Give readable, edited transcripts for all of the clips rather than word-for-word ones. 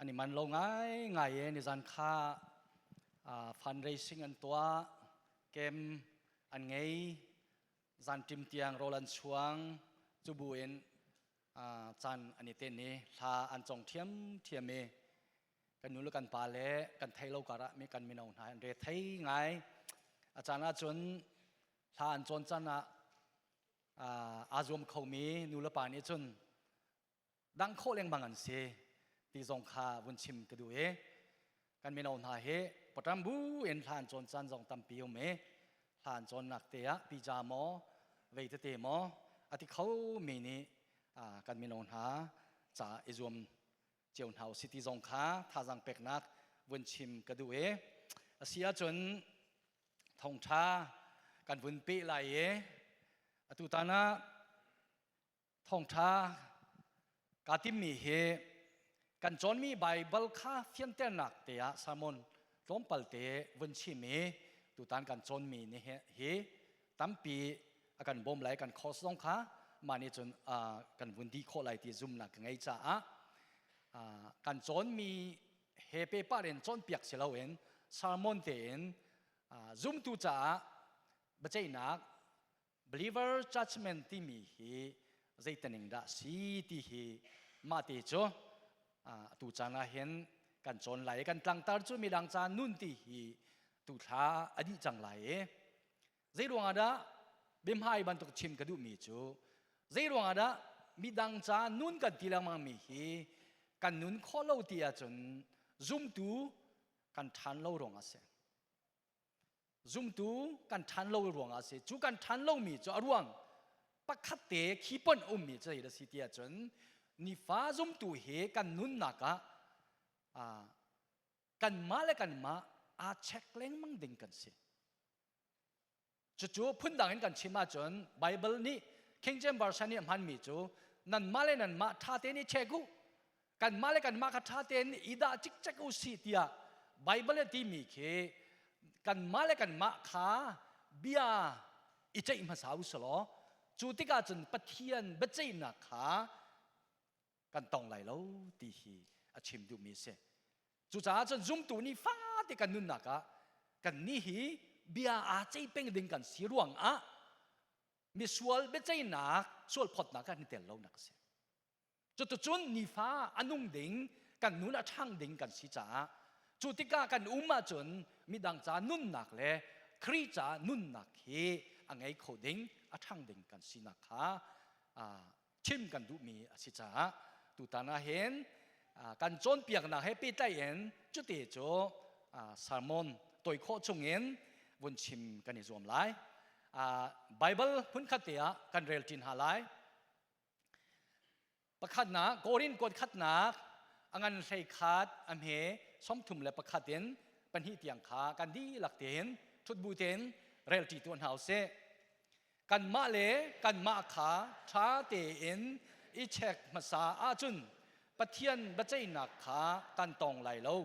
An i man lo ngaingai i nizan kha fundraising an tuah, camp an ngei, zanṭim tiang rawl an chuang, cu bu in caan an i ten i hla an cong ṭhiamṭhiam i kan nu le kan pa le kan thei lo karah mi kan mino hna an re thei ngai. A caan ahcun hla an cawn caan ah aa zuam khomi nu le pa nih cun dang khawh lengmang an si ti zong kha vun chim ka duh i kan mino hna hi paṭam bu in hla an cawn caan zong tampi um i hla an cawnnak te ah pija maw vei tete maw a ti kho mi nih kan mino hna ca i zuam cio hna usih ti zong kha thazaang peknak vun chim ka duh i a si ahcun thawngṭha kan vun peh lai i atu tan ah Thawngṭha kaa timmi hi kan cawnmi Baibal kha fianternak te ah sermon tlawmpal te vun chim i tutan kan cawnmi nih hi tampi a kan bawm lai kan course zong kha mah nih cun kan vun dih khawh lai ti zumnak ka ngei caah kan cawnmi he pehpar in cawnpiak si loin sermon tein zumtu caah biaceihnak Believer judgment timi hi zeitaning dah si ti hi mah te cu atu caan ah hin kan cawn lai i kan tlangtar cu midang ca nun ti hi tu thla a dih cang lai i zei ruangah dah biahmai bantuk chim ka duhmi cu zei ruangah dah midang ca nun kan ti lengmang mi hi kan nun khawh lo ti ahcun zumtu kan ṭhan lo ruangah a si. Zumtu kan ṭhan lo ruangah a si. Cu kan ṭhan lomi cu a ruang pakhat te khi pon ummi cu zei a si ti ahcun nifa zumtu hi kan nunnak ah kanmah le kanmah aa check lengmang ding kan si. Cucu phundang in kan chim ahcun Bible nih King James Version nih a hmanmi cu nanmah le nanmah ṭha tein i check u. Kanmah le kanmah kha ṭha tein i dah cikcek u sih tiah Bible a timi khi kanmah le kanmah kha bia i ceih hmasa u sih law cu tikah cun Pathian biaceihnak kha kan tong lai lo ti hi a chim duhmi a si. Cucaah cun zumtu nih fate kan nunnak ah kan nih hi bia aa ceih peng ding kan si ruang ah misual biaceihnak sualphawtnak kan i tel lonak a si. Cuticun nifa a nung ding kan nun a ṭhang ding kan si caah cu tikah kan um ahcun midang ca nunnak le Khrih ca nunnak hi a ngei kho ding a ṭhang ding kan sinak kha chim kan duhmi a si caah tutan ah hin kan cawnpiaknak he pehtlaih in cuti cu sermon toi khawh chungin vun chim kan i zuam lai. Bible hmunkhat te ah kan rel ṭin hna lai. Pakhatnak Korin kuat khatnak a ngan hlei khat a hme 31 in pahnih tiang kha kan dihlak tein ṭhutbu tein rel ṭi tuah hna usih. Kanmah le kanmah kha ṭha tein i check hmasa ahcun Pathian biaceihnak kha kan tong lai lo.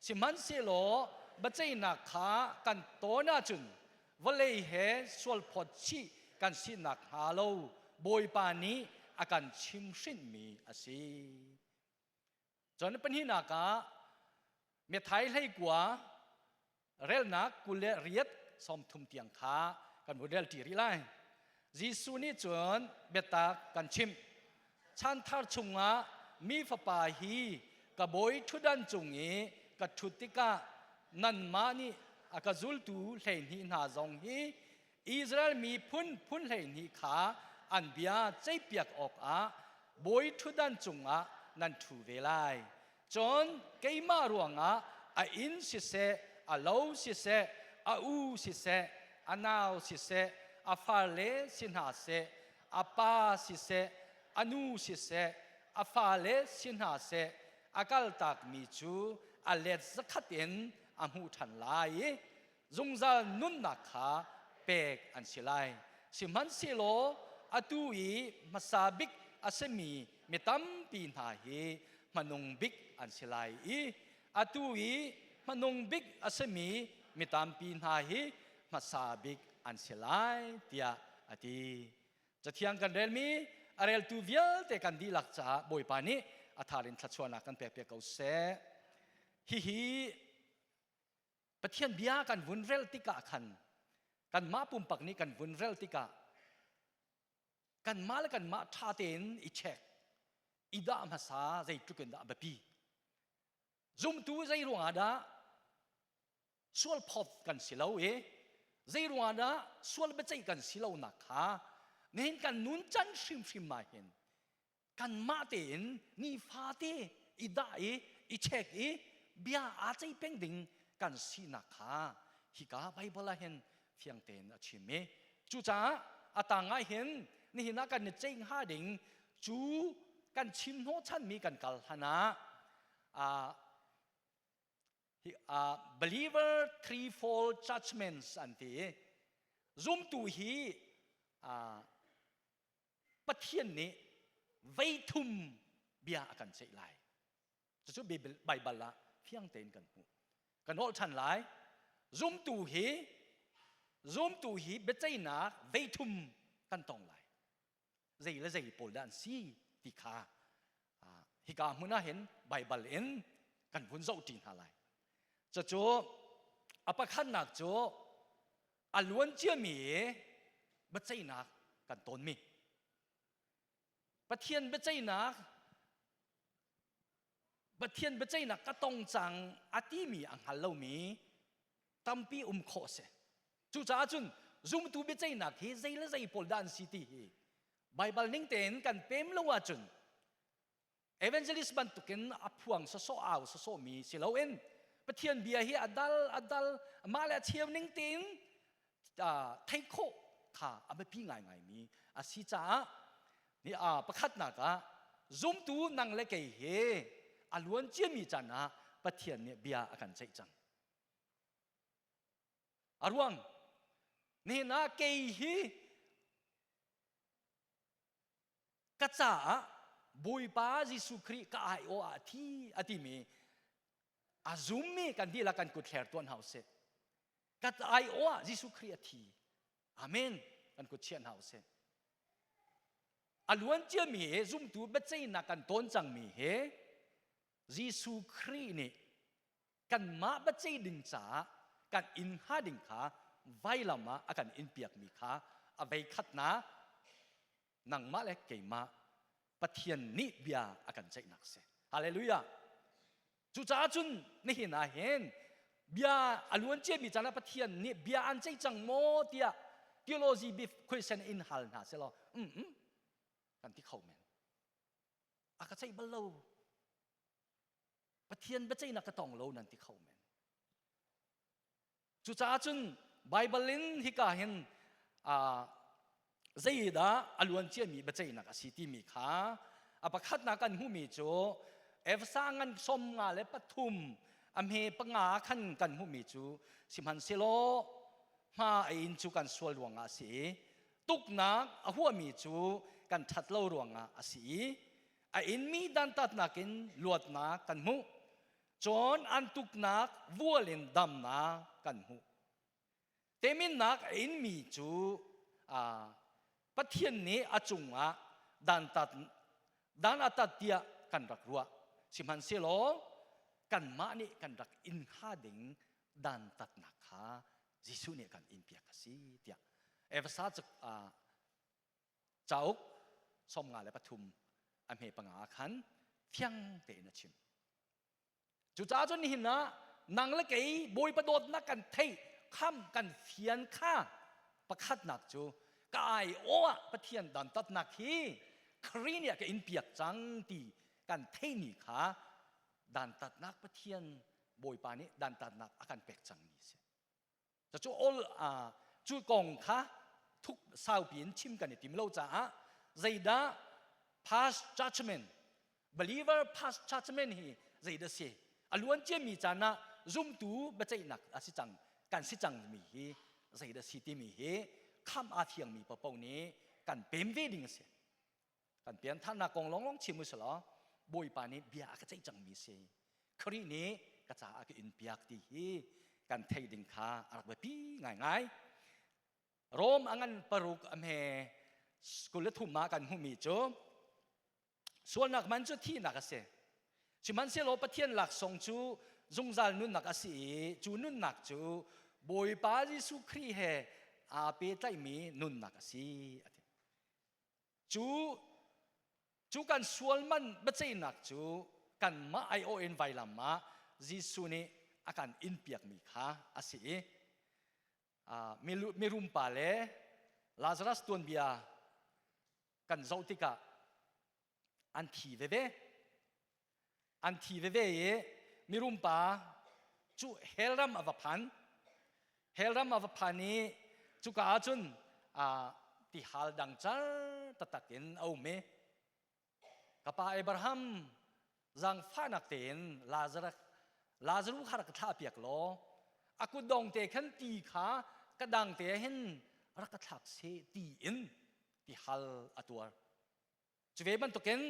Sihmanhsehlaw biaceihnak kha kan tawn ahcun vawlei he sualphawt chih kan si nakhnga lo Bawipa nih a kan chimhhrinhmi a si. Cun pahnihnak ah Methai 19 relnak 28 30 tiang kha kan vun rel ṭi rih lai. Jesuh nih cun biatak kan chimh. Chanthar chungah mi fapa hi ka bawi ṭhutdan cung i ka ṭhut tikah nanmah nih a ka zultu 12 hna zong hi Israel mi phun phun 12 kha an bia ceihpiak awkah bawi ṭhutdan cungah nan ṭhu ve lai. Cun keimah ruangah a inn siseh, a lo siseh, a u siseh, a nau siseh, a farle si hna seh, a pa siseh, a nu siseh, a fale si hna seh, a kaltakmi cu a let zakhat in a hmuh ṭhan lai i zungzal nunnak kha pek an si lai. Sihmanhsehlaw atu i hmasa bik a simi mi tampi hna hi hmanung bik an si lai i atu i hmanung bik a simi mi tampi hna hi hmasa bik an si lai tiah a ti. Cathiang kan relmi a reltu vialte kan dihlak caah Bawipa nih A thar in thluachuahnak kan pek piak ko seh. Hihi Pathian bia kan vun rel tikah khan kanmah pumpak nih kan vun rel tikah kanmah le kanmah ṭha tein i check i dah hmasa zeitluk in dah biapi zumtu zei ruangah dah sual phawt kan si lo i zei ruangah dah sual biaceih kan si lo nak kha nihin kan nun can hrimhrim ah hin kanmah tein nifate i dah i i check i bia aa ceih peng ding kan sinak kha hika Bible ah hin fiang tein a chim i cucaah a tang ah hin nihin ah kan i ceih hnga ding cu kan chim hnawhchanmi kan kal hlan ah believer threefold judgments an ti zumtu hi Pathian nih veithum bia a kan ceih lai. Cucu Baibal ah fiang tein kan hmuh. Kan holh ṭhan lai. Zumtu hi zumtu hi biaceihnak veithum kan tong lai. Zei le zei pawl dah an si ti kha hika hmun ah hin Baibal in kan vun zoh ṭi hna lai. Cucu a pakhatnak cu a luan ciami biaceihnak kan tawnmi Pathian biaceihnak Pathian biaceihnak ka tong cang a timi a hngal lomi tampi um khawh a si. Cucaah cun zumtu biaceihnak hi zei le zei pawl dah an si ti hi Baibal ning tein kan pem lo ahcun Evangelist bantukin a phuang sawsawh au sawsawhmi si loin Pathian bia hi a dal a dal mah le a cheu ning tein theih khawh kha a biapi ngaingaimi a si caah ni pakhatnak ah zumtu nang le kei he a luan ciami caan ah Pathian nih bia a kan ceih cang. A ruang nihin ah kei hi ka caah Bawipa Jesuh Khrih ka aiawh ah a thi a timi a zummi kan dihlak kan kut hler tuan hau sih. Ka aiawh ah Jesuh Khrih a thi. Amen. Kan kut chiah hna usih. A luan ciami he zumtu biaceihnak kan tawn cangmi he Jesuh Khrih nih kanmah biaceih ding caah kan inn hnga ding kha vailam ah a kan in piakmi kha a vei khatnak nangmah le keimah Pathian nih bia a kan ceihnak si. Hallelujah. Cucaah cun nihin ah hin bia a luan ciami caan ah Pathian nih bia an ceih cang maw tiah theology bif question in hal hna selaw mm mm kan ti kho men. A ka ceih bal lo. Pathian biaceihnak ka tong lo nan ti kho men. Cucaah cun Baibal in hika hin zeidah a luan ciami biaceihnak a si timi kha a pakhatnak kan hmuhmi cu Efesa ngan 53 a hme panga khan kan hmuhmi cu sihmanhsehlaw hma a in cu kan sual ruangah a si i tuknak a huahmi cu kan ṭhat lo ruangah a si i a inmi dantatnak in luatnak kan hmuh cun an tuknak vual in damnak kan hmuh teminnak a inmi cu Pathian nih a cungah dantat dan a tat tiah kan rak ruah sihmanhsehlaw kanmah nih kan rak in hnga ding dantatnak kha Jesuh nih kan inpiak a si tiah Efesa cauk 53 a hme panga ah khan fiang tein a chim. Cucaah cun nihin ah nang le kei Bawipa dawtnak kan theih kham kan fian kha pakhatnak cu ka ai aw ah Pathian dantatnak hi Khrih nih a ka in piak cang ti kan theihmi kha dantatnak Pathian Bawipa nih dantatnak a kan pek cangmi a si. Cucu all cu kong kha thuk saupi in chim kan i tim lo caah zeidah past judgment believer past judgment hi zeidah si a luan ciami caan ah zumtu biaceihnak a si cang kan si cang mi hi zeidah si timi hi kham aa thiangmi paohpaoh nih kan pem ve ding a si kan piantharnak kong longlong chim u selaw Bawipa nih bia a ka ceih cangmi si Khrih nih ka caah ka in piak ti hi kan theih ding kha a rak biapi ngaingai Rom a ngan paruk a hme 23 ah kan hmuhmi cu. Sualnak man cu thihnak a si. Sihmanhsehlaw Pathian laksawng cu zungzal nunnak a si i cu nunnak cu Bawipa Jesuh Khrih he aa pehtlaihmi nunnak a si a ti. Cu cu kan sual man biaceihnak cu kanmah aiawh in vailam ah Jesuh nih a kan inpiakmi kha a si i mirum pa le Lazarus tuanbia kan zoh tikah an thi veve. An thi veve i mirum pa cu hell ram a va phan. Hell ram a va phan i cuka ah cun tihal dang car taktak in a um i ka pa Abraham zaangfahnak tein Lazarus Lazarus kha rak ka thlah piak law a kutdong te khan ti kha ka dang te hin rak ka thlak seh ti in tihal a tuar. Cu ve bantukin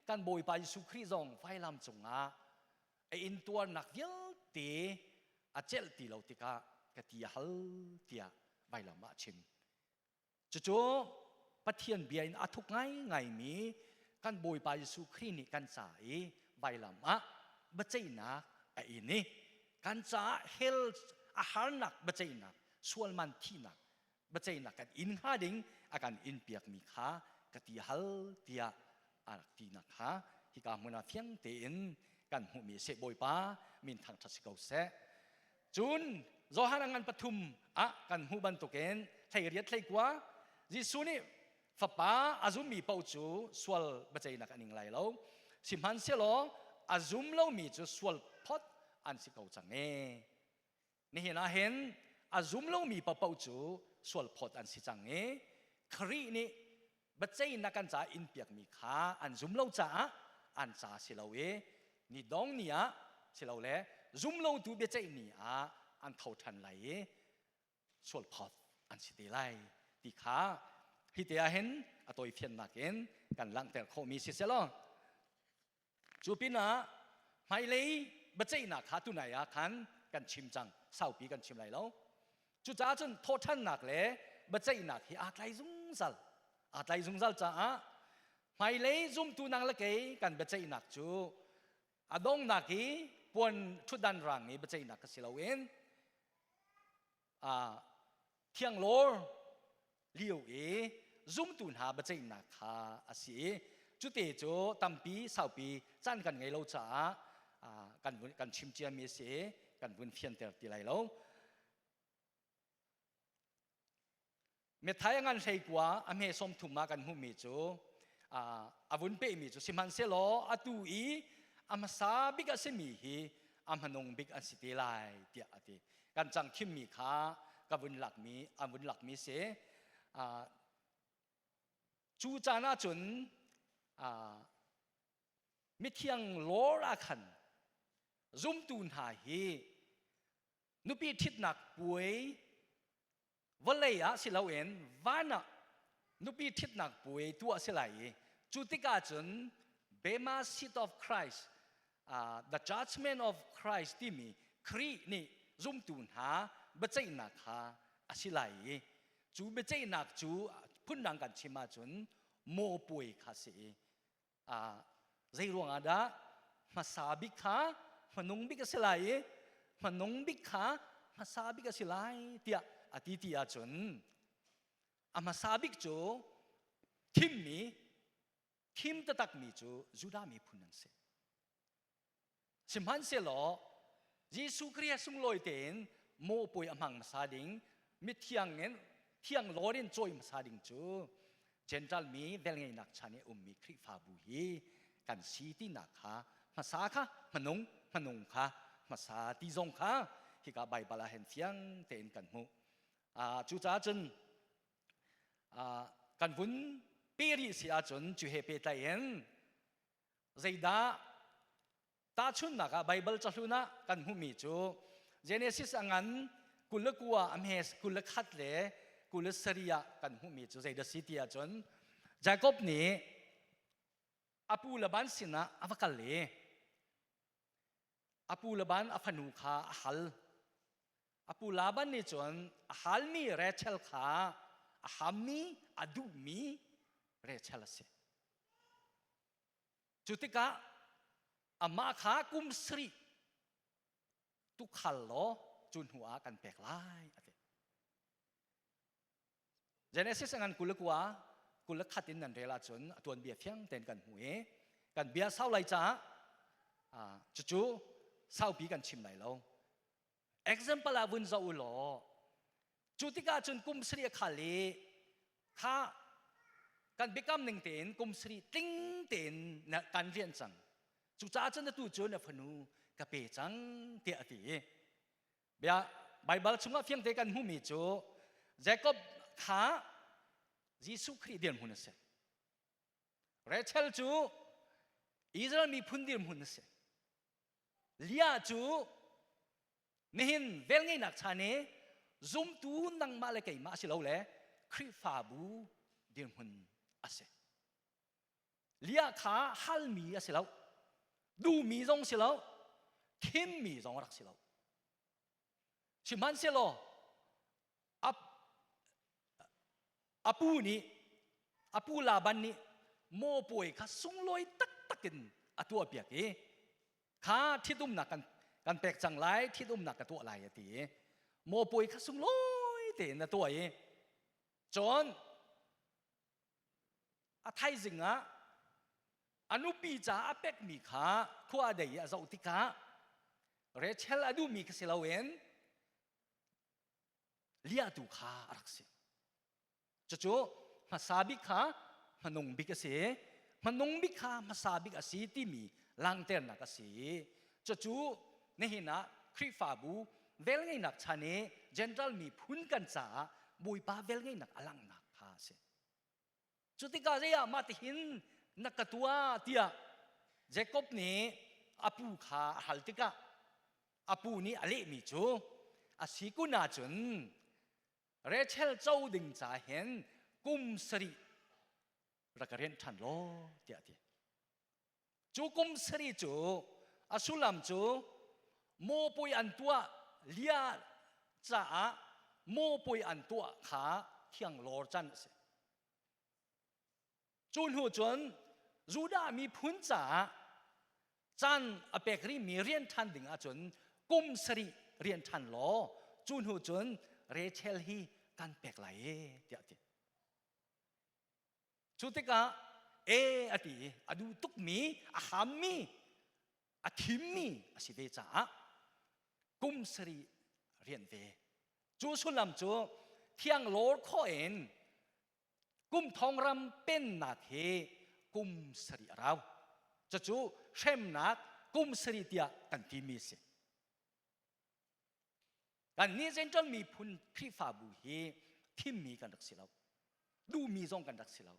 kan Bawipa Jesuh Khrih zong vailam cungah a intuarnak vialte a celh ti lo tikah ka ti a hal tiah vailam ah a chim. Cucu Pathian bia in a thuk ngaingaimi kan Bawipa Jesuh Khrih nih kan ca i vailam ah biaceihnak a in i kan caah hell a harnak biaceihnak sualman thihnak biaceihnak kan in hnga ding a kan in piakmi kha ka ti hal tiah a rak tinak kha hika hmun ah fiang tein kan hmuhmi a si. Bawipa min thangṭhat si ko seh. Cun Johan a ngan pathum ah kan hmuh bantukin 18 18 Jesuh nih fapa a zummi paoh cu sual biaceihnak an ing lai lo sihmanhsehlaw a zum lomi cu sual phot an si ko cang e Nihin ah hin a zum lomi paohpaoh cu sualphawt an si cang i Khrih nih biaceihnak kan caah in piakmi kha an zum lo caah an ca si lo i ni dong ni ah si lo le zum lotu biaceih ni ah an tho ṭhan lai i sualphawt an si te lai ti kha hi te ah hin a tawifiannak in kan langhter khawhmi si selaw Cu pinah hmailei biaceihnak kha tunai ah khan kan chim cang, saupi kan chim lai lo. Cucaah cun thawhṭhannak le biaceihnak hi aa tlai zungzal. Aa tlai zungzal caah hmailei zumtu nang le kei kan biaceihnak cu a donghnak i puan ṭhutdan rang i biaceihnak kha si loin thianglawr lio i zumtu hna biaceihnak kha a si i cute cu tampi saupi caan kan ngei lo caah kan kan chim ciami a si i kan vun fianter ti lai lo. Methai a ngan 19 a hme 30 ah kan hmuhmi cu a vun pehmi cu sihmanhsehlaw atu i a hmasa bik a simi hi a hmanung bik an si te lai tiah a ti. Kan cang thimmi kha ka vun lakmi a vun lakmi si. Cu caan ahcun mithiang lawr ah khan zumtu hna hi nupi ṭhitnak puai vawlei ah si loin van ah nupi ṭhitnak puai tuah a si lai i cu tikah cun Bema Seat of Christ the judgment of Christ timi Khrih nih zumtu hna biaceihnak kha a si lai i cu biaceihnak cu phundang kan chim ahcun maw puai kha si i zei ruangah dah hmasa bik kha hmanung bik a si lai i hmanung bik kha hmasa bik a si lai tiah a ti ti ahcun a hmasa bik cu thimmi thim taktakmi cu Judah miphun an si. Sihmanhsehlaw Jesuh Khrih a sunglawi tein mawhpuai a hmang hmasa ding, mithiang in thiang lawr in cawi hmasa ding cu Gentile mi velngeihnak chan i ummi Khrihfabu hi kan si tinak kha hmasa kha hmanung hmanung kha hmasa ti zong kha hika Baibal ah hin fiang tein kan hmuh. Cucaah cun kan vun pe rih si ahcun cu he pehtlai in Zeidah tahchunhnak ah Baibal cahlun ah kan hmuhmi cu Genesis a ngan 29 a hme 21 le 27 ah kan hmuhmi cu zeidah si ti ahcun Jacob nih a pu Laban sinah a va kal i a pu Laban a fanu kha a hal. A pu Laban nih cun a halmi Rachel kha a hammi a duhmi Rachel a si. Cu tikah amah kha kum sarih tukhal law cu hnu ah kan pek lai a ti. Genesis ngan 29 21 in nan rel ahcun a tuanbia fiang tein kan hmu i kan bia sau lai caah cucu saupi kan chim lai lo. Example ah vun zoh u law cu tikah cun kum sarih a khal i kha kan biakam ning tein kum sarih tling tein kan rian cang. Cucaah cun atu cu na fanu ka pe cang tiah a ti i bia Baibal chungah fiangte kan hmuhmi cu Jacob kha Jesuh Khrih dirhmun a si. Rachel cu Israel miphun dirhmun a si. Leah cu nihin velngeihnak chan i zumtu nangmah le keimah si lo le Khrihfabu dirhmun a si. Leah kha halmi a si lo, duhmi zong si lo, thimmi zong a rak si lo. Sihmanhsehlaw a pu nih a pu Laban nih mawpawi kha sunglawi taktak in a tuahpiak i kha ṭhitumnak kan kan pek cang lai ṭhitumnak ka tuah lai a ti i mawpawi kha sunglawi tein a tuah i cun A thaizing ah a nupi caah a pekmi kha khua a dei i a zoh tikah Rachel a duhmi kha si loin Leah tu kha a rak si. Cucu hmasa bik kha hmanung bik a si. Hmanung bik kha hmasa bik a si timi langhternak a si. Cucu nihin ah Khrihfabu velngeihnak chan i Gentile miphun kan caah Bawipa velngeihnak a langhnak kha a si. Cu tikah zei ah mah tihin na ka tuah tiah Jakob nih a pu kha a hal tikah a pu nih a lehmi cu a si kun ahcun Rachel co ding ca hin kum sarih rak ka rianh ṭhan law tiah a ti. Cu kum sarih cu a sullam cu mawpui an tuah lia caah mawpui an tuah kha thianglawr can a si. Cu hnu cun Judah miphun caah caan a pek rihmi rian ṭhan ding ahcun kum sarih rian ṭhan law cu hnu cun Rachel hi kan pek lai e tiah a ti. Cu tikah e a ti i a duh tukmi, a hammi, a thimmi a si ve caah kum sarih rian ve. Cu sullam cu thianglawr khawh in kum thongram pennak hi kum sarih a rau. Cucu hremnak kum sarih tiah kan timi a si. Kannih Gentile miphun Khrihfabu hi thimmi kan rak si lo. Duhmi zong kan rak si lo.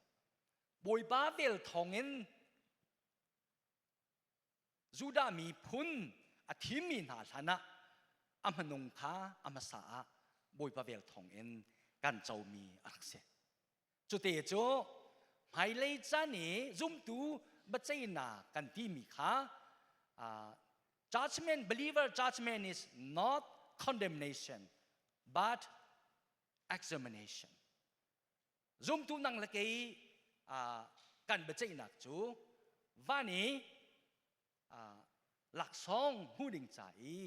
Bawipa vel thawngin Judah miphun a thimmi hna hlan ah a hmanung kha a hmasa ah Bawipa vel thawngin kan comi a rak si. Cute cu hmailei caan i zumtu biaceihnak kan timi kha judgment believer judgment is not condemnation but examination. Zumtu nang le kei kan biaceihnak cu van i laksawng hmu ding ca i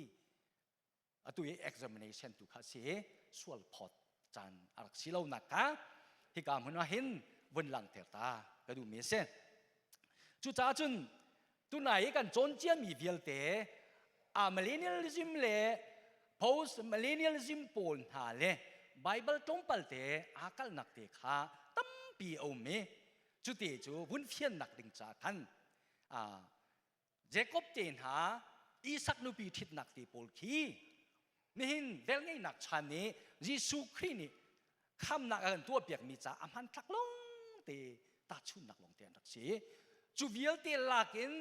atu i examination tu kha si sual phawt caan a rak si lo nak kha hika hmun ah hin vun langhter ta ka duhmi a si. Cucaah cun tunai i kan cawn ciami vialte a millennialism le post millennialism pawl hna le Bible tlawmpal te aa kalnak te kha tampi a um i cute cu vun fiannak ding caah khan Jacob te hna Isak nupi ṭhitnak te pawl khi nihin velngeihnak chan nih Jesuh Khrih nih khamnak a kan tuahpiakmi ca a hmanthlak lawng te tahchunhnak lawng te an rak si. Cu vialte lak in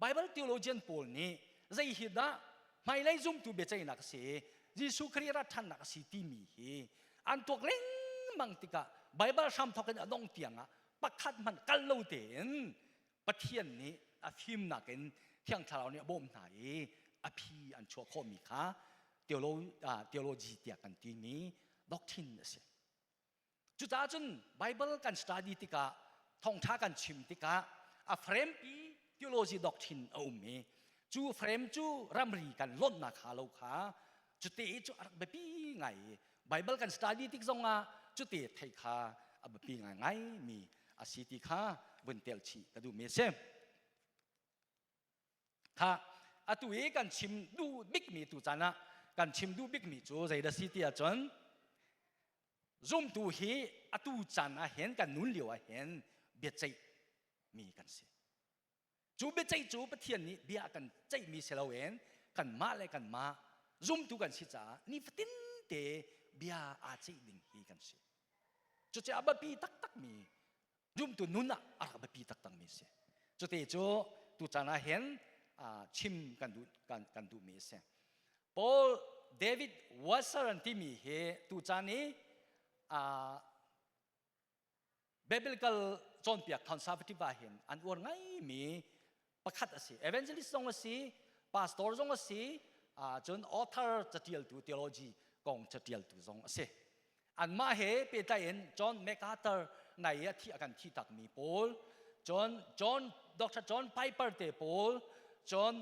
Bible theologian pawl nih zei hi dah hmailei zumtu biaceihnak a si, Jesuh Khrih rat ṭhannak a si timi hi an tuak lengmang tikah Bible hramthawk in a dong tiangah pakhat hmanh kal lo tein Pathian nih a fimnak in Thiang Thlarau nih a bawmh hna i a phi an chuah khawhmi kha theology tiah kan timi doctrine a si. Cucaah cun Bible kan study tikah thawngṭha kan chim tikah a frame pi. theology doctrine a um i cu frame cu ramri kan lonhnak kha lo kha cute cu a rak biapi ngai i Bible kan study tik zongah cute thei kha a biapi ngai ngai mi a si ti kha vun tel chih ka duh mi a si. Kha atu i kan chim duh bikmi tu caan ah kan chim duh bikmi cu zeidah si ti ahcun zumtu hi atu caan ah hin kan nun lio ah hin biaceih mi kan si. Cu biaceih cu Pathian nih bia a kan ceihmi si loin kanmah le kanmah zumtu kan si caah nifatin te bia aa ceih ding hi kan si. Cucu a biapi taktakmi zumtu nun ah a rak biapi taktakmi a si. Cute cu tuchan ah hin chim kan duh kan, kan duhmi a si. Paul David Wasser an timi hi tuchan i Biblical cawnpiak conservative ah hin an uar ngaimi pakhat a si. Evangelist zong a si, pastor zong a si, cun author catialtu theology kong catialtu zong a si. Anmah he pehtlai in John MacArthur nai a thi a kan thi takmi pawl, cun John Dr. John Piper te pawl, cun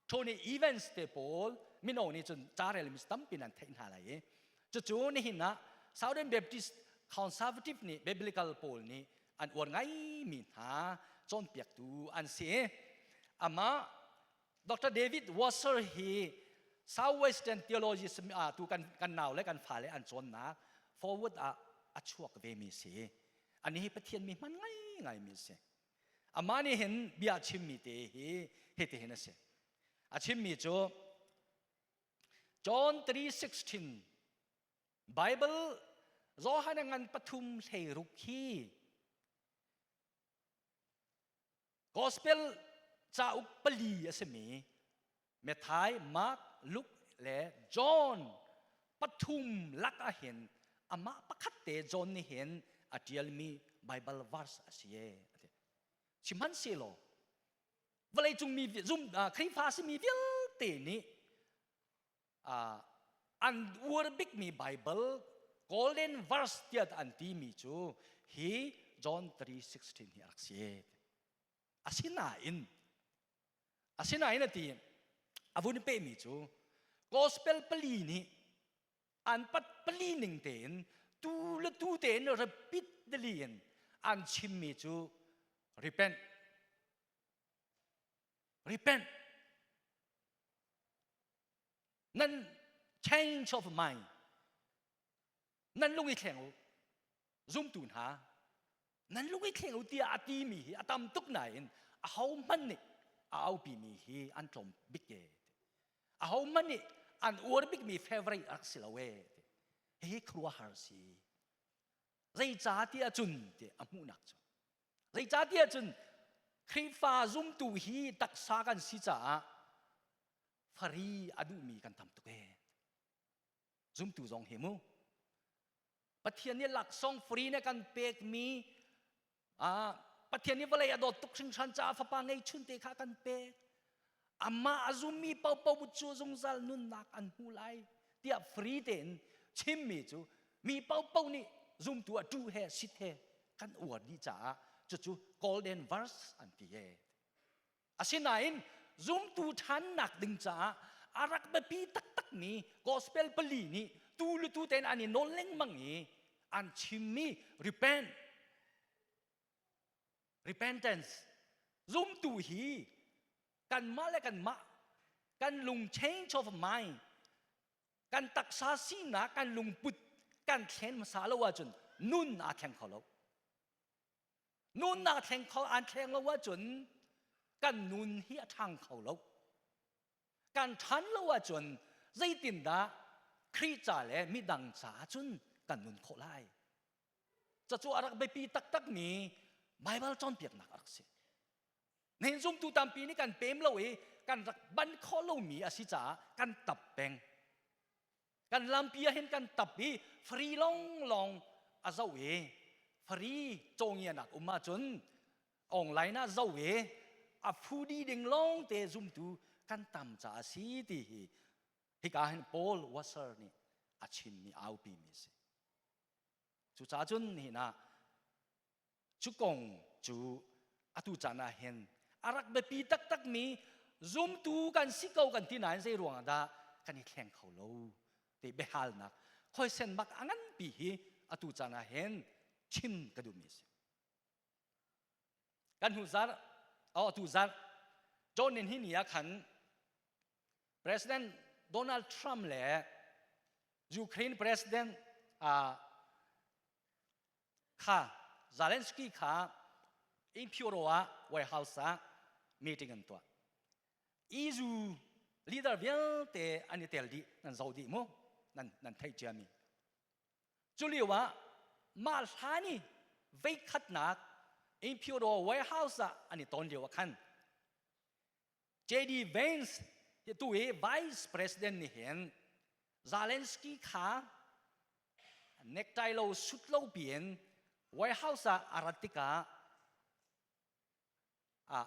Tony Evans te pawl mino nih cun carel mi tampi nan theih hna lai i cucu nihin ah Southern Baptist Conservative nih biblical pawl nih an uar ngaimi hna cawnpiaktu an si i amah Dr. David Wasser hi Southwestern Theology tu kan kan nau le kan fale an cawnnak forward ah a chuak ve mi si ani hi Pathian mi hman ngai ngai mi si Amah nih hin bia a chimmi te hi hitihin a si. A chimmi cu John 3:16 Bible Johan ngan pathum hleiruk hi Gospel cauk pali a simi Matthai, Mark, Luke le John pathum lak ah hin amah pakhat te John nih hin a ṭialmi Bible verse a si e a ti. Sihmanhsehlaw vawleicung mi zum Khrihfa simi vialte nih an uar bikmi Bible golden verse tiah an timi cu hi John 3:16 hi a rak si e. Asinain Asinain a ti a vun pehmi cu gospel pali nih an pat pali ning tein tu le tu tein repeatedly in an chimmi cu repent repent nan change of mind nan lung i thleng u zumtu hna nan lung i thleng u tiah a timi hi a tam tuk nain ahohmanh nih a aupimi hi an tlawm bik e ahohmanh nih an uar bikmi favorite rak si lo e hihi khuaruahhar si zeicah tiah cun ti a hmuhnak cu zeicah tiah cun Khrihfa zumtu hi taksa kan si caah fari a duhmi kan tam tuk e zumtu zong hi mu Pathian nih laksawng free na kan pekmi Pathian nih vawlei a dawt tuk hringhran caah fapa ngeihchun te kha kan pek amah a zummi paohpaoh cu zungzal nunnak an hmu lai tiah free tein chimmi cu mi paohpaoh nih zumtu a ṭu he sit he kan uar dih caah cucu golden verse an ti e Asinain zumtu ṭhannak ding caah a rak biapi taktakmi gospel pali nih tu le tu tein an i nawl lengmang i an chimmi repent repentance zumtu hi kanmah le kanmah kan lung change of mind kan taksa sinak kan lungput kan thlen hmasa lo ahcun nun aa thleng kho lo Nunnak thleng kho an thleng lo ahcun kan nun hi a ṭhang kho lo. Kan ṭhan lo ahcun zeitindah Khrih ca le midang caah cun kan nun khawh lai? Cucu a rak biapi taktakmi Baibal cawnpiaknak a rak si. Nihin zumtu tampi nih kan pem lo i kan rak ban khawh lomi a si caah kan tap peng. Kan lampi ah hin kan tap i free longlong a zoh i free cawngianak um ahcun online ah zoh i a foodie ding lawng te zumtu kan tam caah a si ti hi hika hin Paul Washer nih a chimmi aupi mi a si. Cucaah cun nihin ah cu kong cu Atu caan ah hin a rak biapi taktakmi zumtu kan si ko kan ti nain zei ruangah dah kan i thleng kho lo ti biahalnak khoisen bak a nganpi hi atu caan ah hin chim ka duhmi a si. Kan hnu zarh, oh atu zarh, John nin hi ni ah khan President Donald Trump le Ukraine President kha Zelensky kha Imperial ah White House ah meeting an tuah. EU leader vialte an i tel dih nan zoh dih mu nan nan theih ciami. Cu lio ah mah hlan i veikhatnak Imperial White House ah an i ton lio ah khan JD Vance tu hi Vice President nih hin Zelensky kha necktie lo sut lo piin White House ah a rat tikah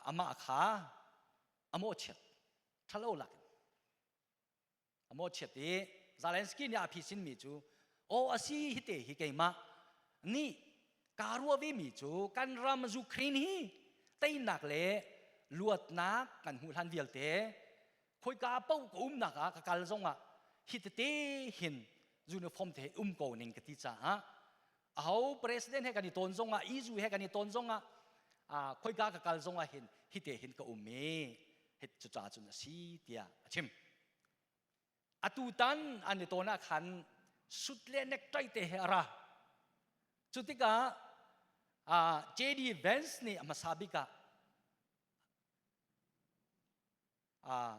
amah kha a mawhchiat ṭhalo lak in a mawhchiat i Zelensky nih a phisinmi cu aw a si hi te hi keimah nih kaa ruah vemi cu kan ram Ukraine hi teinak le luatnak kan hmuh hlan vialte khoika paoh ka umnak ah ka kal zongah hi tete hin uniform te um ko ning ka ti caah aho president he kan i ton zongah EU he kan i ton zongah khoika ka kal zongah hin hi te hin ka um i cucaah cun a si tiah a chim. Atutan an i tawn ah khan sut le necktie te he a ra. Cu tikah JD Vance nih a hmasa bik ah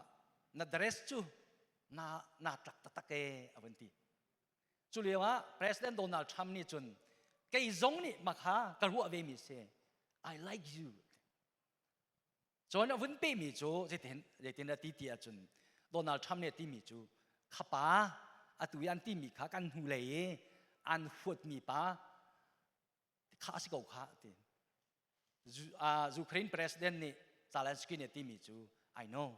na dress cu na na tlak taktak e a vun ti. Cu lio ah President Donald Trump nih cun kei zong nih makha ka ruah ve mi si I like you. Cun a vun pehmi cu zeitin zeitin a ti ti ahcun Donald Trump nih a timi cu kha pa atu i an timi kha kan hnulei i an huatmi pa kha a si ko kha ti. Ukraine president nih Zelensky nih a timi cu I know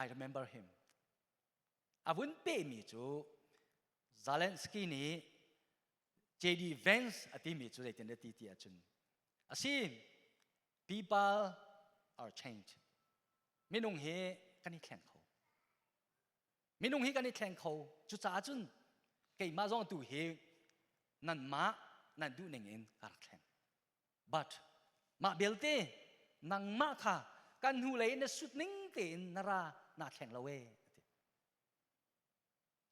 I remember him. A vun pehmi cu Zelensky nih JD Vance a timi cu zeitin a ti ti ahcun a si People are changed. Minung hi kan i thleng kho. Minung hi kan i thleng kho. Cucaah cun keimah zong tu hi nanmah nan duh ning in ka rak thleng. But mah belte nangmah kha kan hnulei na sut ning tein na ra na thleng lo e.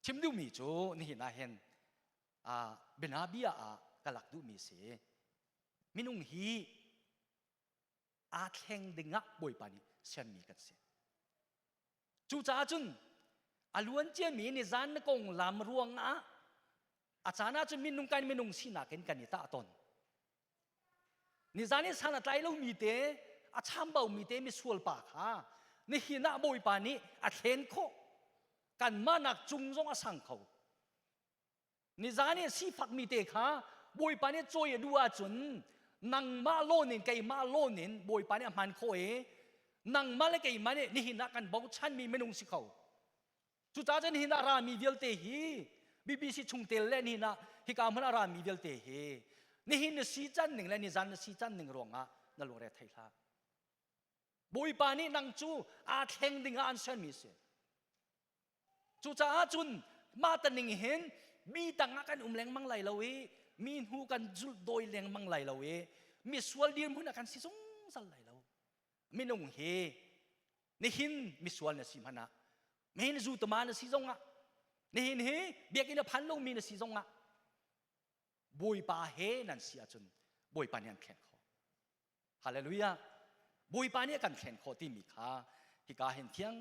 Chim duhmi cu nihin ah hin bianabia ah ka lak duhmi si. Minung hi aa thleng dingah Bawipa nih sermi kan si. Cucaah cun a luan ciami nizan na konglam ruangah a caan ah cun minung kan minung sinak in kan i tah tawn. Nizan i san a tlai lomi te, a chambaumi te misual pa kha nihin ah Bawipa nih a thlen khawh. Kanmah nak cung zong a sang kho. Nizan i sifakmi te kha Bawipa nih cawi a duh ahcun nangmah lawn in keimah lawn in Bawipa nih a hman khawh i nangmah le keimah nih nihin ah kan bochanmi minung si kho. Cucaah cun nihin ah rami vialte hi BBC chungtel le nihin ah hika hmun ah rami vialte hi nihin na si can ning le nizan na si can ning ruangah na lungre thei hlah. Bawipa nih nang cu aa thleng ding ah an sermi si. Cucaah cun mah taning hin mi tangah kan um lengmang lai lo i mi hnu kan zulh dawi lengmang lai lo i mi sual dirhmun ah kan si zungzal lai lo. Minung hi nihin misual na si hmanh ah nihin zu tama na si zongah nihin hi biakinn a phan lomi na si zongah Bawipa he nan si ahcun Bawipa nih an thlen khawh. Hallelujah. Bawipa nih a kan thlen khawh timi kha hika hin thiang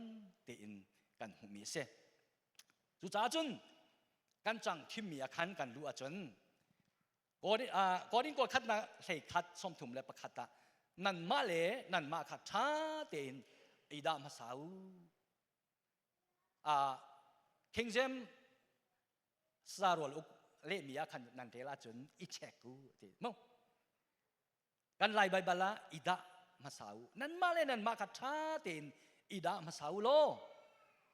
tein kan hmuhmi a si. Cucaah cun kan cang thimmi ah khan kan luh ahcun Korin kawl khatnak hlei khat 31 ah nanmah le nanmah kha ṭha tein i dah hmasa u. King James sarual uk lehmi ah khan nan rel ahcun i check u ti mu. Kan Lai Baibal ah i dah hmasa u. Nanmah le nanmah kha ṭha tein i dah hmasa u law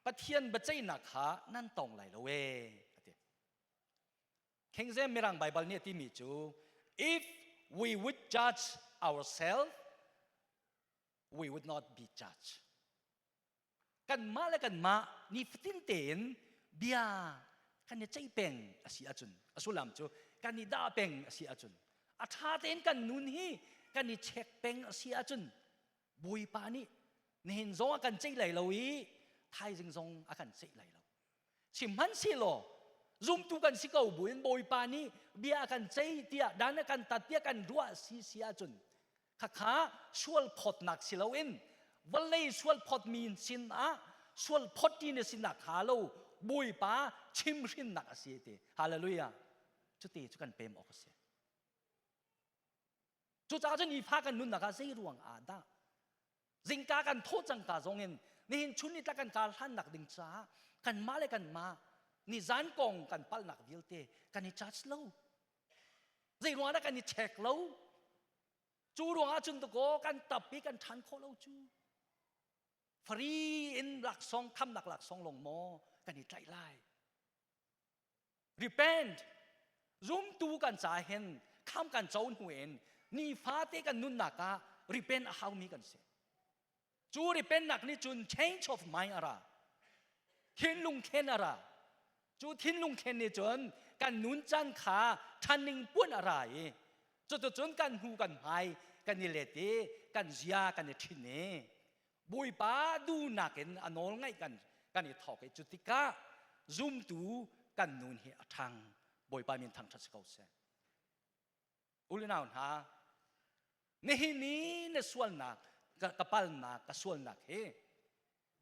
Pathian biaceihnak kha nan tong lai lo ee a ti. King James Mirang Baibal nih a timi cu if we would judge ourselves. We would not be judged. Kanmah le kanmah nifatin tein bia kan i ceih peng a si ahcun, a sullam cu kan i dah peng a si ahcun, a ṭha tein kan nun hi kan i check peng a si ahcun, Bawipa nih nihin zong a kan ceih lai lo i thaizing zong a kan ceih lai lo. Sihmanhsehlaw zumtu kan si ko buin Bawipa nih bia a kan ceih tiah dan a kan tat tiah kan ruah si si ahcun khakha sual phawtnak si loin vawlei sual phawtmi sin ah sual phawt ti na sinak hnga lo Bawipa chimhrinnak a si ti. Hallelujah. Cuti cu kan pem awk a si. Cucaah cun nifa kan nunnak ah zei ruang ah dah zingka kan thawh cangka zong in nihin chun ni tla kan kar hlannak ding caah kanmah le kanmah nizan kong kan palhnak vialte kan i charge lo. Zei ruang dah kan i check lo? Cu ruangah cun dakaw kan tap i kan ṭhan khawh lo cu. Free in laksawng khamnak laksawng lawng maw kan i tlaih lai? Repent. Zumtu kan ca hin kham kan co hnu in nifate kan nunnak ah repent a haumi kan si. Cu repentnak nih cun change of mind a ra. Thinlung thlen a ra. Cu thinlung thlen nih cun kan nun can kha ṭhanning puan a ra i cuticun kan hnu kan hmai kan i let i kan zia kan i ṭhin i Bawipa duhnak in a nawl ngaih kan kan i thawk i cu tikah zumtu kan nun hi a ṭhang. Bawipa min thangṭhat si ko seh. U le nau hna, nihin ni na sualnak ka palnak ka sualnak hi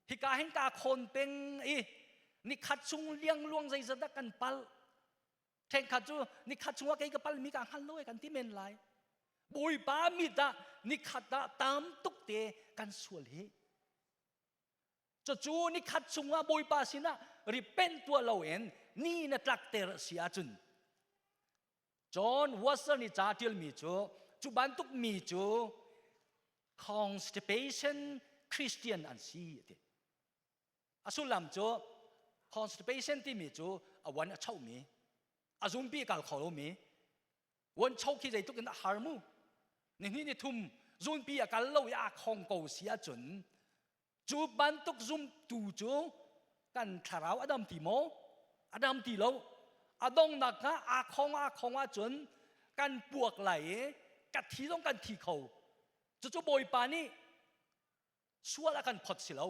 hika hin ka khawn peng i nikhat chung liangluang zeizat dah kan pal ṭhenkhat cu nikhat chungah kei ka palmi ka hngal lo e kan ti men lai. Bawipa mit ah nikhat ah tam tuk te kan sual hi. Cucu nikhat chungah Bawipa sinah repent tuah loin ni na tlakter a si ahcun John Wesley nih ca ṭialmi cu cu bantuk mi cu constipation Christian an si a ti. A sullam cu constipation timi cu a wan a chomi, a zumpi kal kho lomi, wan cho khi zeitluk in a har mu. Nihnih ni thum zunpi a kal lo i aa khong ko si ahcun Cu bantuk zumtu cu kan thlarau a dam ti maw? A dam ti lo. A donghnak ah aa khong aa khong ahcun kan puak lai i ka thi zong kan thi kho. Cucu Bawipa nih sual a kan phot si lo.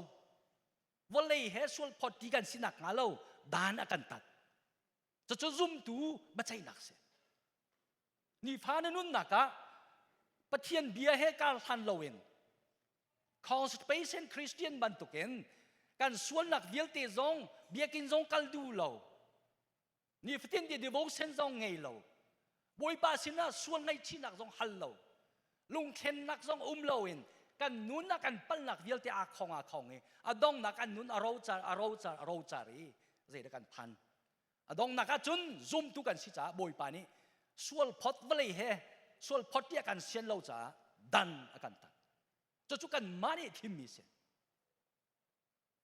Vawlei he sual phot ti kan sinak hnga lo dan a kan tat. Cucu zumtu biaceihnak si. Nifa na nunnak ah Pathian bia he kar hlan loin constipation Christian bantukin kan sualnak vialte zong biakinn zong kal duh lo nifatin te devotion zong ngei lo Bawipa sinah sual ngaihchihnak zong hal lo lungthlennak zong um loin kan nun ah kan palnak vialte aa khong aa khong i a dongnak kan nun a rocar a rocar a rocar i zeidah kan phan A donghnak ah cun zumtu kan si caah Bawipa nih sual phot vawlei he sual phot ti a kan sian lo caah dan a kan tat. Cucu kanmah nih thimmi si.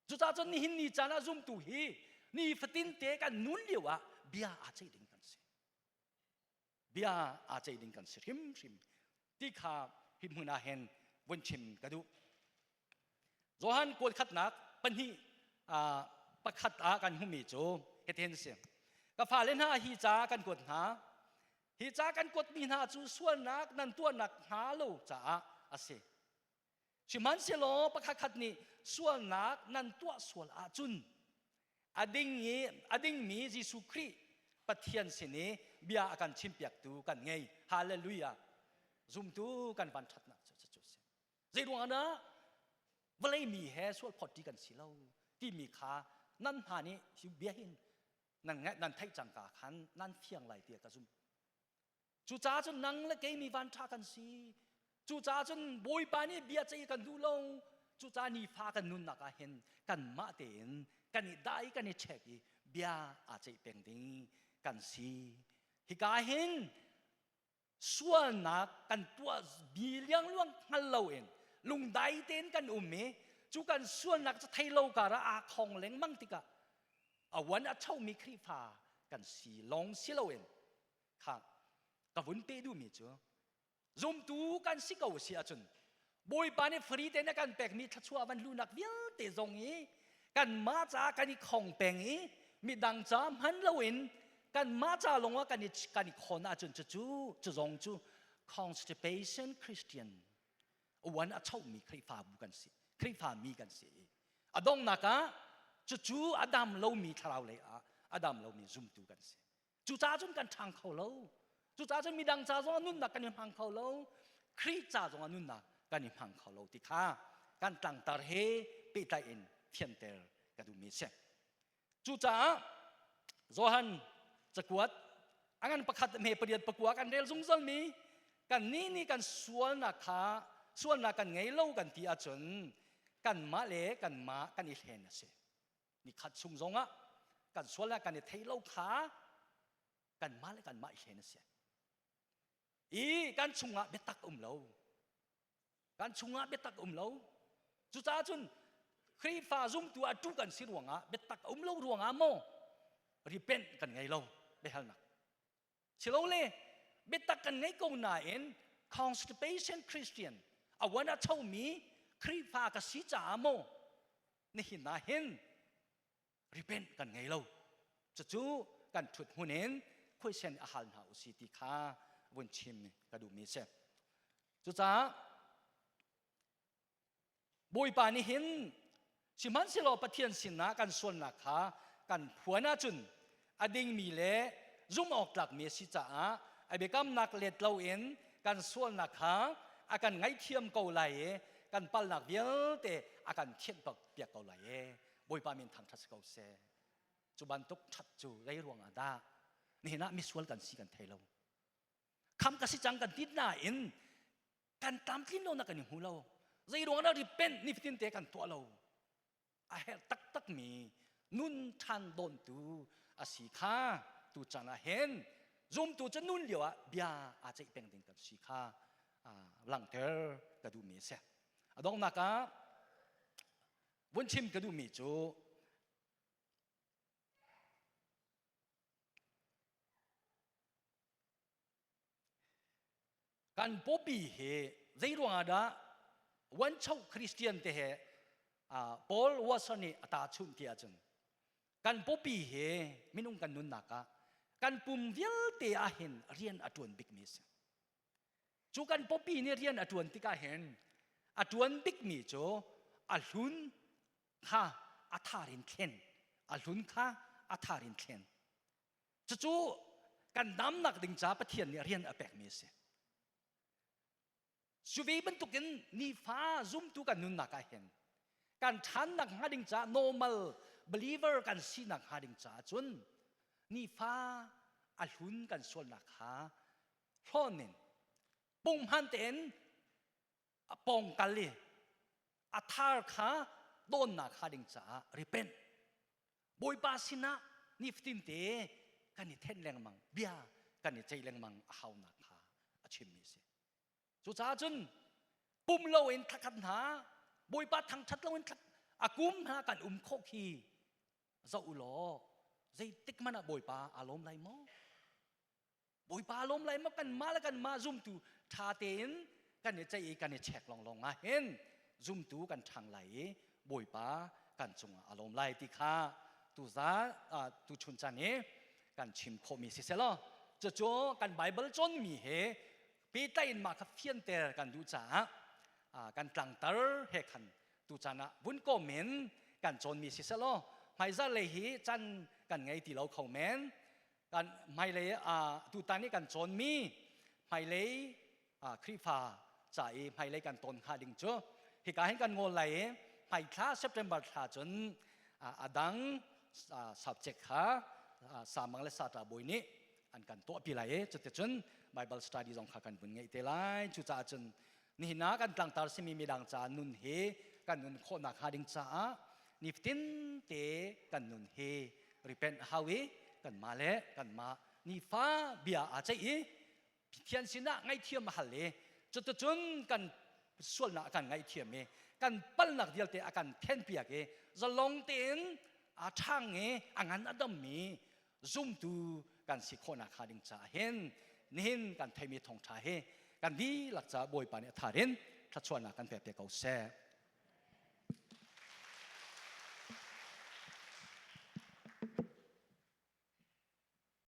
Cucaah cun nihin ni caan ah zumtu hi nifatin te kan nun lio ah bia aa ceih ding kan si. Bia aa ceih ding kan si hrimhrim ti kha hi hmun ah hin vun chim ka duh. Johan kuat khatnak pahnih pakhat ah kan hmuhmi cu hitin si. Ka fale hna hi ca kan kuat hna. Hi ca kan kuatmi hna cu sualnak nan tuahnak hnga lo caah a si. Sihmanhsehlaw pakhatkhat nih sualnak nan tuah sual ahcun a ding i a dingmi Jesuh Khrih Pathian sin i bia a kan chimpiaktu kan ngei. Hallelujah. Zumtu kan van ṭhatnak cu cucu a si. Zei ruangah dah vawlei mi he sual phawt ṭi kan si lo timi kha nan hna nih hi bia hin nan nan theih cangka khan nan fiang lai tiah ka zumh. Cucaah cun nang le kei mi vanṭha kan si. Cucaah cun Bawipa nih bia ceih kan duh lo. Cucaah nifa kan nunnak ah hin kanmah tein kan i dah i kan i check i bia aa ceih peng ding kan si. Hika hin sualnak kan tuah bi liangluang hngal loin lungdai tein kan um i cu kan sualnak cu thei lo karah aa khong lengmang tikah a wan a chomi Khrihfa kan si lawng si loin kha ka vun pe duhmi cu zumtu kan si ko si ahcun. Bawipa nih free tein a kan pekmi thluachuah van luhnak vialte zong i kanmah ca kan i khong peng i midang ca hman loin kanmah ca lawngah kan i kan i khawn ahcun cucu cu zong cu constipation Christian uan a chomi Khrihfabu kan si Khrihfa mi kan si a donghnak ah cucu a dam lomi thlarau lei ah a dam lomi zumtu kan si Cucaah cun kan ṭhang kho lo. Cucaah cun midang ca zongah nunnak kan i hmang kho lo. Khrih ca zongah nunnak kan i hmang kho lo ti kha kan tlangtar he pehtlai in fianter ka duhmi a si. Cucaah Johan cakuat a ngan pakhat hme pariat pakua kan rel zungzal mi kan nih nih kan sualnak kha sualnak kan ngei lo kan ti ahcun kanmah le kanmah kan i hlen a si. Nikhat chung zongah kan sual ah kan i thei lo kha kanmah le kanmah i hlen a si. I kan chungah biatak um lo. Kan chungah biatak um lo. Cucaah cun Khrihfa zumtu ah tu kan si ruangah biatak um lo ruangah maw repent kan ngei lo biahalnak. Silole biatak kan ngei ko nain constipation Christian a wan a chomi Khrihfa ka si caah maw nihin ah hin repent kan ngei lo. Cucu kan ṭhut hmun in khuaisen a hal hna usi ti kha vun chim ka duhmi a si. Cucaah Bawipa nih hin sihmanhsehlaw Pathian sinah kan sualnak kha kan phuan ahcun a dingmi le zumh awk tlakmi a si caah a biakamnak let loin kan sualnak kha a kan ngaihthiam ko lai i kan palnak vialte a kan thianh piak ko lai i Bawipa min thangṭhat si ko seh. Cu bantuk ṭhat cu zei ruangah dah nihin ah misual kan si kan thei lo. Kham ka si cang kan ti nain kan tlamtlin lonak kan i hmu lo zei ruang dah repent nifatin te kan tuah lo a herh taktak mi nun ṭhan dawntu a si kha tu caan ah hin zumtu cu nun lio ah bia aa ceih peng ding kan si kha langhter ka duhmi a si a donghnak ah vun chim ka duhmi cu Kan pawpi hi zei ruangah dah Wancho Christian te he Paul Washer nih a tahchunh ti ahcun kan pawpi hi minung kan nunnak ah kan pum vialte ah hin rian a ṭuan bikmi a si. Cu kan pawpi nih rian a ṭuan tikah hin a ṭuan bikmi cu a hlun kha a thar in thlen a hlun kha a thar in thlen Cucu kan damnak ding ca Pathian nih rian a pekmi a si. Cu ve bantukin nifa zumtu kan nunnak ah hin kan ṭhannak hnga ding caah normal believer kan sinak hnga ding caah cun nifa a hlun kan sualnak kha hlawn in punghman tein a pawng kal i a thar kha dawnnak hnga ding caah repent Bawipa sinah nifatin te kan i thenh lengmang bia kan i ceih lengmang a haunak kha a chimmi a si. Cucaah cun pum loin thlakhat hna Bawipa thangṭhat loin a kum hna kan um khawh khi zoh u law zeitik hmanh ah Bawipa aa lawm lai maw? Bawipa lawm lai maw kanmah le kanmah zumtu ṭha tein kan i ceih i kan i check lawnglawng ah hin zumtu kan ṭhang lai i Bawipa kan cungah a lawm lai ti kha tuzan tuchun caan i kan chim khawhmi si selaw cucu kan Bible cawnmi he pehtlaih in mah kha fianter kan duh caah kan tlangtar he khan tuchan ah vun kawm in kan cawnmi si selaw hmaizarh lei hi can kan ngei ti lo kho men kan hmailei tutan i kan cawnmi hmailei Khrihfa ca i hmailei kan tawn hnga ding cu hika hin kan ngawl lai i hmaithla September thla cun a dang subject kha samang le sata bawi nih an kan tuahpi lai i cuticun Bible study zong kha kan vun ngeih te lai cucaah cun nihin ah kan tlangtar simi midang ca nun hi kan nun khawhnak hnga ding caah nifatin te kan nun hi repent hau i kanmah le kanmah nifa bia aa ceih i Pathian sinah ngaihthiam a hal i cuticun kan sualnak a kan ngaihthiam i kan palnak vialte a kan thenpiak i zalong tein a ṭhang i a ngan a dammi zumtu kan si khawhnak hnga ding caah hin nihin kan theimi thawngṭha hi kan dihlak caah Bawipa nih a thar in. thluachuahnak kan pek te ko seh.